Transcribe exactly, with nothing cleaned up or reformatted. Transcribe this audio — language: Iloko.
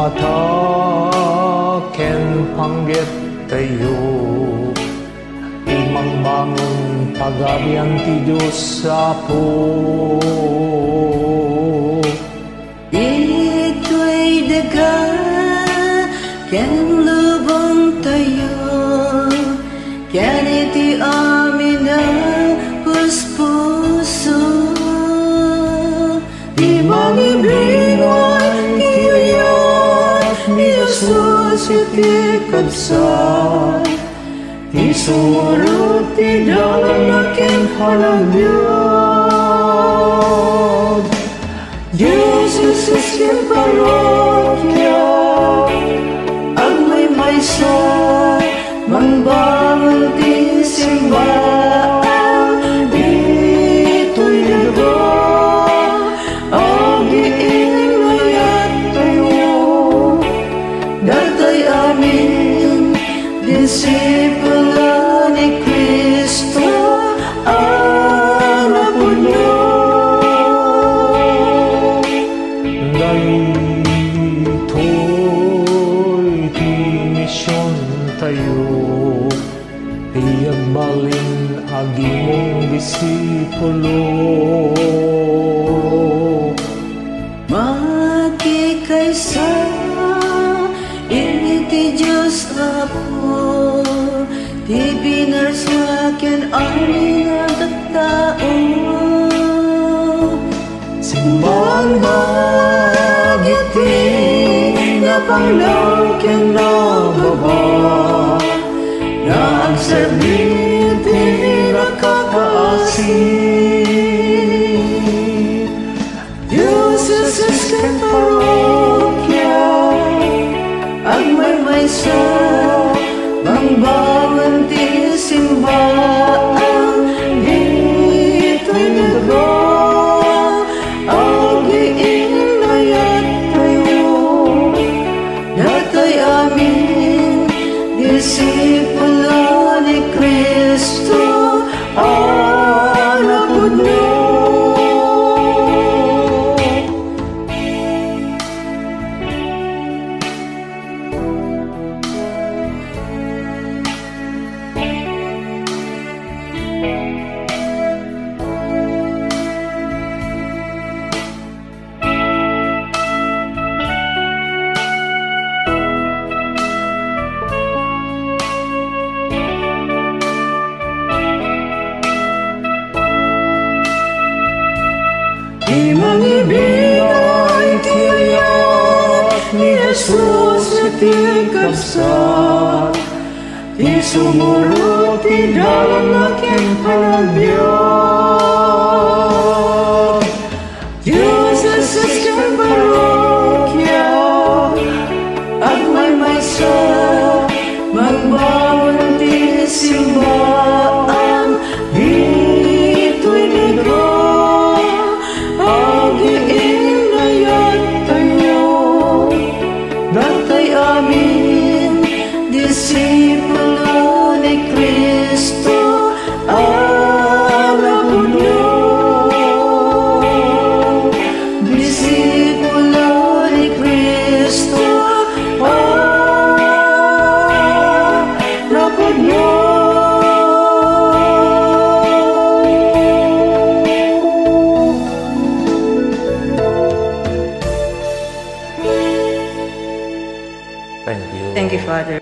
Ata ken panggettayo, ti mangbangon pagabian ti Dios Apo. Itoy daga ken lubongtayo, ken iti amin a puspuso. Ti mangibinay ti ayat ni Jesus iti kabsat, ti sumurot ti dalan a ken panagbiag. Dios, Jesus ken parrokia, agmaymaysa, mangbangon ti simbaan ditoy daga, agiinnayattayo. Datay amin, disipulo ni Cristo a napudno. Daytoy ti misiontayo, ti agbalin a gimong disipulo. Makikaysa iti Dios Apo, ti pinarsua ken amin a tattao. Simbaan dagiti napanglaw ken nababa, nga agserbi iti nakakaasi. Dios, Jesus ken parrokia, agmaymaysa, mangbangon ti simbaan ditoy daga, agiinnayattayo. Datay amin, disipulo ni Cristo a napudno. Ti mangibinay ti ayat ni Jesus iti kabsat, ti sumurot ti dalan a ken panagbiag. Dios, Jesus ken parrokia, agmaymaysa, mangbangon ti simbaan ditoy daga, agiinnayattayo. Datay amin, disipulo ni Cristo a napudno. Disipulo ni Cristo a napudno. Thank you. Thank you, Father.